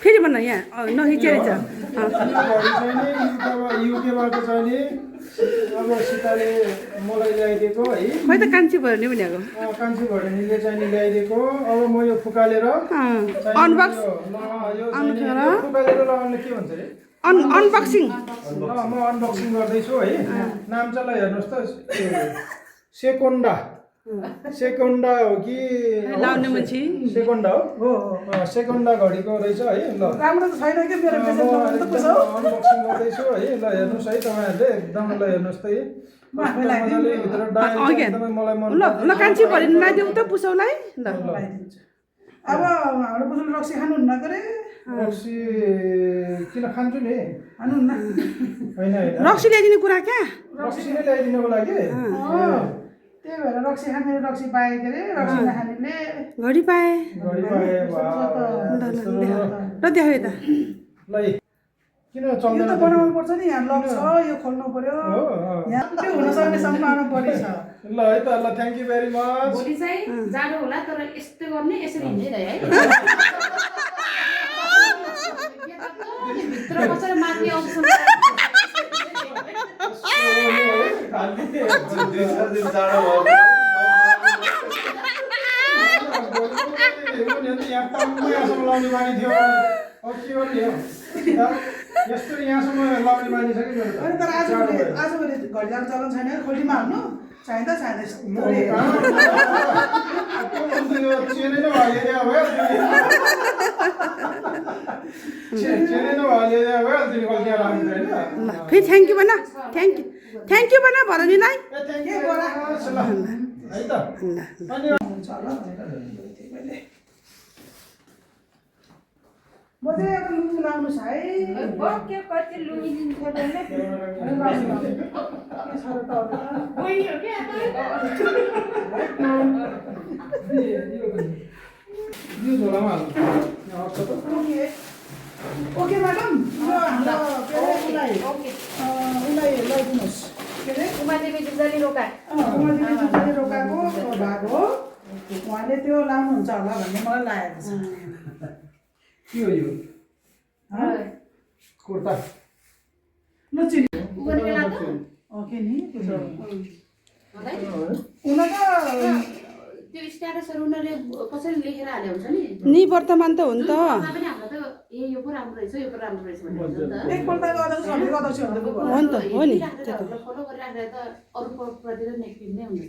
फेरि भन्न यहाँ नखिचेछ युकेबाट चाहिँ अब सीताले मलाई ल्याइदिएको है खै त कान्छी भयो नि भनेको कान्छी भडनीले चाहिँ ल्याइदिएको अब म यो फुकालेर अनबक्स फुकालेर लगाउने के भन्छ अरे अनबक्सिङ म अनबक्सिङ गर्दैछु है नाम चाहिँ ल हेर्नुहोस् त सेकोन्डा हो कि लाउने मान्छे सेकोन्डा हो सेकोन्डा घडीको रहेछ है ल राम्रो त छैन के मेरो प्रेजेन्ट त पुछौ अनबक्सिङ गर्दैछु है ल हेर्नुहोस् है तपाईँहरूले एकदम ल हेर्नुहोस् त मजाले भित्र डायल एकदमै मलाई मन ल कान्छी भरि लगाइदेऊ त पुसौलाई ल अब हाम्रो पुसौले रक्सी खानुहुन्न गरे रक्सी किन खान्छु नि खानुहुन्न होइन रक्सी ल्याइदिने कुरा क्या रक्सी नै ल्याइदिनुको लागि त्यही भएर रक्सी खाने रक्सी पाए के अरे रक्सी नखानेले घडी पाए घडी पाए र देखाउ यता ल किन यो चल्दैन त बनाउनु पर्छ नि यहाँ लक छ यो खोल्नु पर्यो यहाँ त्यो हुन सक्ने सम्भावना बढी छ ल है त ल थ्याङ्क यू भेरी मच भोलि चाहिँ जाडो होला तर यस्तो गर्ने यसरी हिँड्दै है भित्र बसेर माथि आउँछ लाउने बानी थियो यस्तो यहाँसम्म लाउने बानी छ कि अनि तर आजभोलि घडी जानु चलन छैन खोल्टीमा हाल्नु चाहिँदा चाहिँदैछ चेनै नभइदियो भयो फेरि थ्याङ्क यू भन थ्याङ्क यू भन भरनीलाई म चाहिँ अब लुगा लाउनुहोस् है के कति लुगी दिन्छ भन्ने ओके म्याडम उसलाई लगाइदिनुहोस् के अरे उमादेवी जुजाली रोका रोकाको भाग हो उहाँले त्यो लाउनुहुन्छ होला भन्ने मलाई लागेको छ के हो यो कुर्ता नचिनी उगने बेला त ओके नि हुन त त्यो स्ट्याटसहरु उनीहरूले कसरी लेखेर हाले हुन्छ नि निवर्तमान त हो नि त पनि हाम्रो त यो पो राम्रो रहेछ यो पो राम्रो रहेछ भन्ने हुन्छ नि त एकपल्ट गर्दा सबै गर्दा छ हो नि त हो नि फलो गरिराखेर त अरू प्रति त नेगेटिभ नै हुन्छ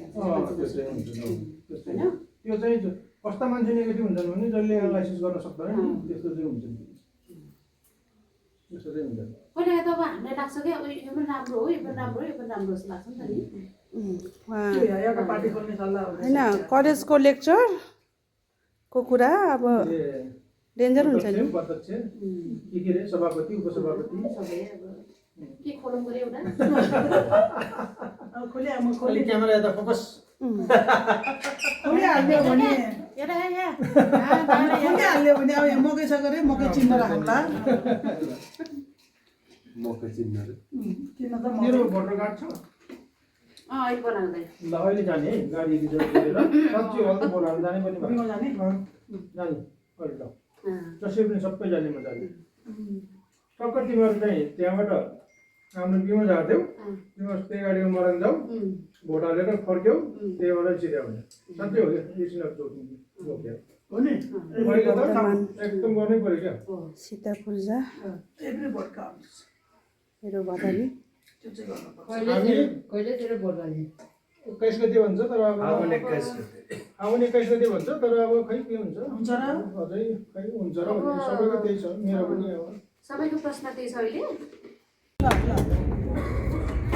हैन त्यो चाहिँ कस्ता मान्छे नेगेटिभ हुन्छन् भने जसले एनालाइसिस गर्न सक्दैन नि त्यस्तो चाहिँ हुन्छ त्यस्तो चाहिँ हुन्छ कहिले त अब हामीलाई लाग्छ कि अब यो पनि राम्रो हो यो पनि राम्रो हो यो पनि राम्रो जस्तो लाग्छ नि त नि एउटा पार्टी खोल्ने सल्लाह होइन कलेजको लेक्चरको कुरा अब डेन्जर हुन्छ नि अध्यक्ष के रे सभापति उपसभापति सबै अब के खोलौँ गरे एउटा खोली क्यामेरा यता फोकस हाल्यो भने एउटा अब यहाँ मकै छ गरे मकै चिन्न राखौँला मकै चिन्न चिन्न त मेरो भोटर कार्ड छ अहिले बनाउँदै ल अहिले जाने है गाडी रिजर्भ गरेर सच्ची हल त बोलाउन जाने पनि भयो जाने जाने अहिले ल जसै पनि सबै जाने मजाले टक्क तिमीहरू चाहिँ त्यहाँबाट हाम्रो बिमा झार्थ्यौ तिमीहरू त्यही गाडीमा मरण जाऊ भोट हालेर फर्क्यौ त्यहीबाट सिधै आउने साँच्चै हो क्या एकछिन बोक्यो हो नि मैले त एकदम गर्नै पऱ्यो क्या सीता पूजा एभ्री भोट काउन्ट्स मेरो भदनी त्यो चाहिँ गर्नुपर्छ कहिलेतिर भोट गर्ने 21 गते भन्छ तर अब आउने 21 गते भन्छ तर अब खै के हुन्छ र अझै खै हुन्छ र भन्ने सबैको त्यही छ मेरो पनि अब सबैको प्रश्न त्यही छ अहिले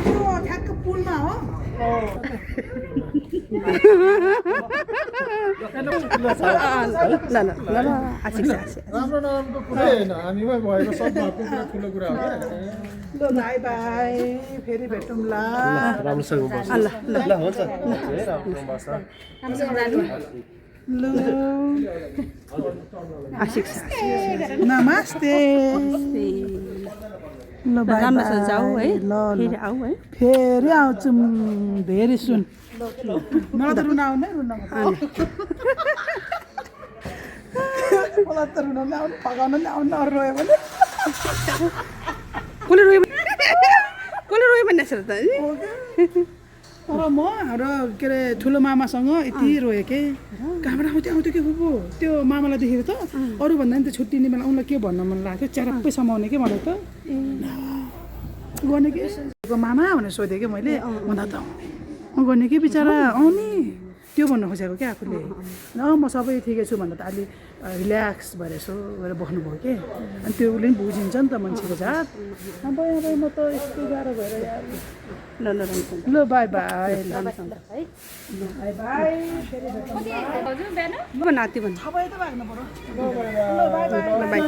त्यो ठ्याक्क पुलमा हो राम्रो नराम्रो कुरै होइन हामीमै भएको सब भएको कुरा ठुलो कुरा हो क्या ल बाई बाई फेरि भेटौँला राम्रोसँग बस्छ ल ल ल हुन्छ राम्रो बस्छ आशिक नमस्ते ल बाई राम्रोसँग जाऊ है ल फेरि आऊ है फेरि आउँछौँ भेरी सुन मलाई त रुन आउने रुन मलाई त रुन ल्याउनु फगाउनु ल्याउनु अरू रोयो भने कसले रोयो भन्ने छ त तर म हाम्रो के अरे ठुलो मामासँग यति रोएँ के कहाँबाट आउँथ्यो के फुपू त्यो मामालाई देखेर त अरूभन्दा नि त छुट्टिने बेला उनलाई के भन्न मन लाग्यो च्याराप्पै समाउने के भनेको त गर्ने के मामा भनेर सोधेँ कि मैले भन्दा त गर्ने कि बिचरा आउने त्यो भन्नु खोजेको क्या आफूले म सबै ठिकै छु भन्दा त अलि रिल्याक्स भएर यसो गरेर बस्नुभयो कि अनि त्यो उसले पनि बुझिन्छ नि त मान्छेको जात अब म त यस्तो गाह्रो भएर यार ल बाई बाई बाई बाई हजुर बिहान नाति भन्नु अब यता भाग्नु पर्यो ल बाई बाई